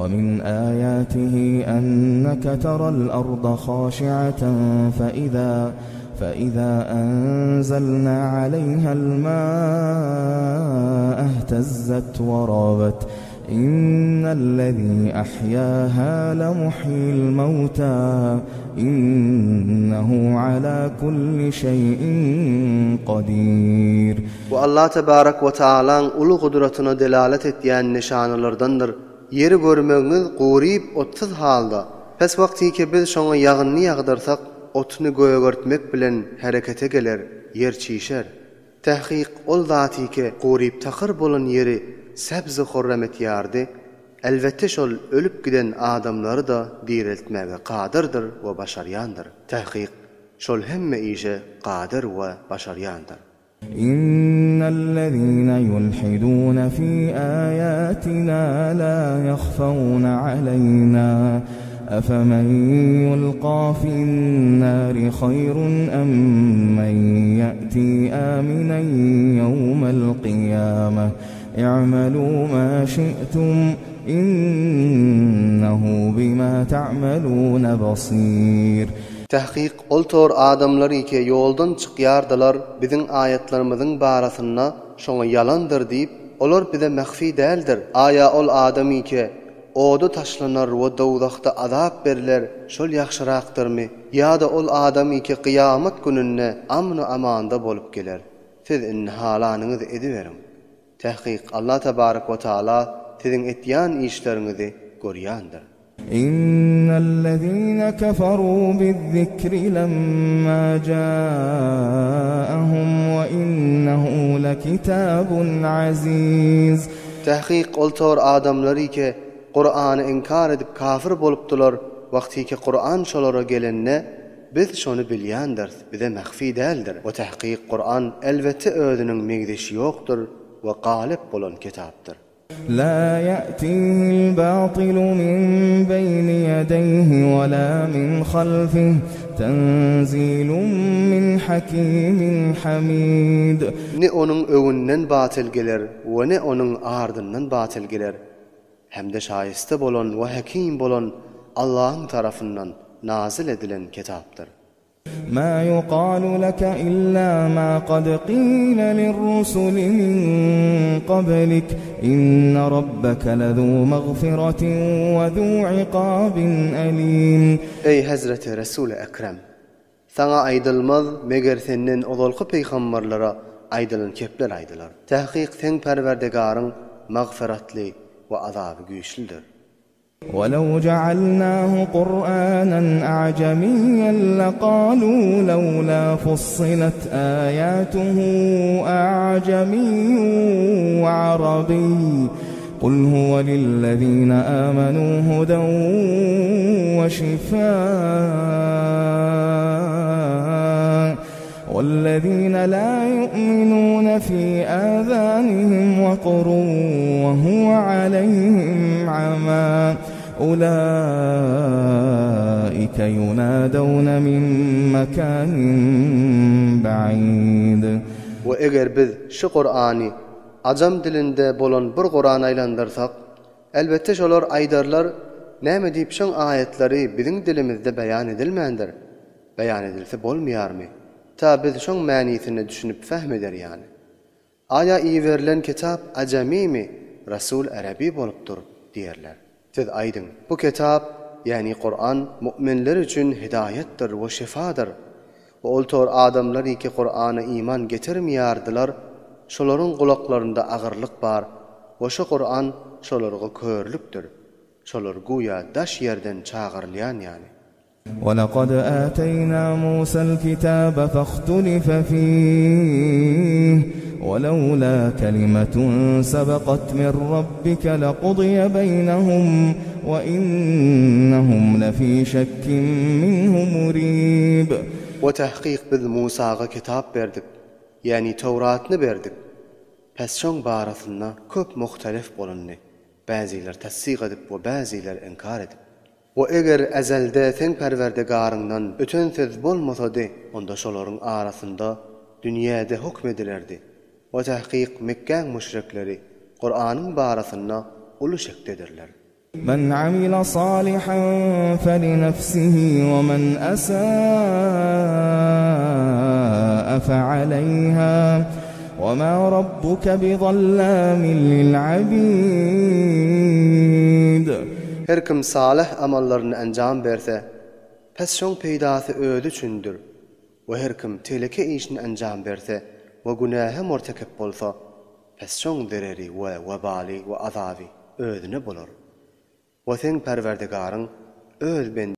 ومن آياته أنك ترى الأرض خاشعة فإذا فإذا أنزلنا عليها الماء اهتزت ورابت إن الذي أحياها لمحيي الموتى إنه على كل شيء قدير. Bu Allah tebarek we taalaň uly gudratyna delalet etýän nyşanalardandyr. Ýeri görmegiňiz guryp otsuz halda. Pes wagtyky biz şoňa ýagynny ýagdyrsak, otuny gögertmek bilen herekete geler, ýer çişer. Tahkyk ol zatyky guryp takyr bolan ýeri säbzi horram etýärdi, elbetde şol ölüp giden adamlary-da direltmäge kadyrdyr we başarýandyr. Tahkyk şol hemme işe kadyr we başarýandyr. İnnellezine yulhidune fi ayatina la yahfawne aleyna efemen yulqa fi'n-nari hayrun emmen ye'ti aminen yevmel qiyameh i'melû ma şi'tum innehu bima ta'melûne basir. Tahkyk ol tor adamlar ike ýoldan çykýardylar biziň aýatlarymyzyň barasynda şoňa ýalandyr diýip, olar bize mahfi däldir. Aýa ol adam ike oda taşlanar we dowzahda azap beriler şol ýagşyrakdyrmy ýa-da ol adam ike gyýamat gününde amn-u-amanda bolup geler. Siz indi halanyňyzy ediberiň. Tahkyk Allah tebarek we taala siziň etýän işleriňizi görýändir. İnnellezine keferu bizzikri lemma jâehum ve innehu lekitabun aziz. Tahkyk ol tor adamlar ike Kurany inkar edip kafir bolupdylar, wagtyky Kuran şolara gelende, biz şony bilýändiris, bize mahfi däldir. We tahkyk Kuran elbetde özüniň meňzeşi ýokdur we galyp bolan kitapdyr. La ya'tihil batylu min beýni ýedeýhi we la min halfih, tenzilun min hakimin hamid. Ne onuň öňünden batyl geler we ne onuň ardyndan batyl geler. Hem-de şaýysta bolan we hekim bolan Allahyň tarapyndan nazyl edilen kitapdyr. Ma yuqalu leke illa ma kad qile lirrusuli min qablik inne rabbeke lezu magfiratin we zu iqabin elim. Eý, hezreti Resuly Ekrem! Saňa aýdylmaz, meger senden ozalky pygamberlere aýdylan kepler aýdylar. Tahkyk seň Perwerdigaryň magfyratly we azaby güýçlüdir. Welew ja'alnahu Kur'anan a'jamiyyan laqalu lawla fussilat ayatuhu a'jamiyyun we arabiy Kul huwe lillezine amenu huden we şifa Wellezine la yu'minune fi azanihim weqrun we huwe aleyhim ama Ulaike yunadewne min mekanin ba'id. We eger biz şu Kurany ajam dilinde bolan bir Kurana aýlandyrsak, elbetde şolar aýdarlar, Näme diýip şoň aýatlary biziň dilimizde beýan edilmändir? Beýan edilse bolmaýarmy? Ta biz şoň mänisine düşünip fehm eder ýaly. Aýa iberilen kitap ajamymy, Rasul arabi bolupdyr diýerler. Siz aýdyň, bu kitap, ýagny Kuran mu'minler üçin hidaýatdyr we şifadyr. We ol tor adamlar ki Kurana iman getirmeýärdiler, şolaryň gulaklarynda agyrlyk bar we şo Kuran şolarga körlükdir. Şolar güýä daş ýerden çagyrylýan ýaly. وَلَقَدْ آتَيْنَا مُوسَى الْكِتَابَ فَاخْتُلِفَ فِيهِ وَلَوْلَا كَلِمَةٌ سَبَقَتْ مِنْ رَبِّكَ لَقُضِيَ بَيْنَهُمْ وَإِنَّهُمْ لَفِي شَكٍّ مِنْهُ مُرِيبٍ. We tahkyk biz Musaga kitap berdik, ýagny Töwratny berdik. Pes şoň barasynda köp muhtelif bolundy, bäziler tassyk edip we bäziler inkar edip. We eger ezelde seň Perwerdigaryňdan öten söz bolmasady, onda şolaryň arasynda dünýäde hukm edilerdi. We tahkyk Mekgäň müşrikleri Kuranyň barasynda uly şekdedirler. Men amile salihan felinefsihi we men esâe fealeyhâ we mâ rabbuke bizallamin lil'abîd. Her kim salyh amallaryny enjam berse, pes şoň peýdasy özi üçindir. We her kim teleke işini enjam berse we günähe murtekep bolsa, Pes şoň zereri we webaly we azaby özüne bolar. We seň Perwerdigaryň öz bendesine.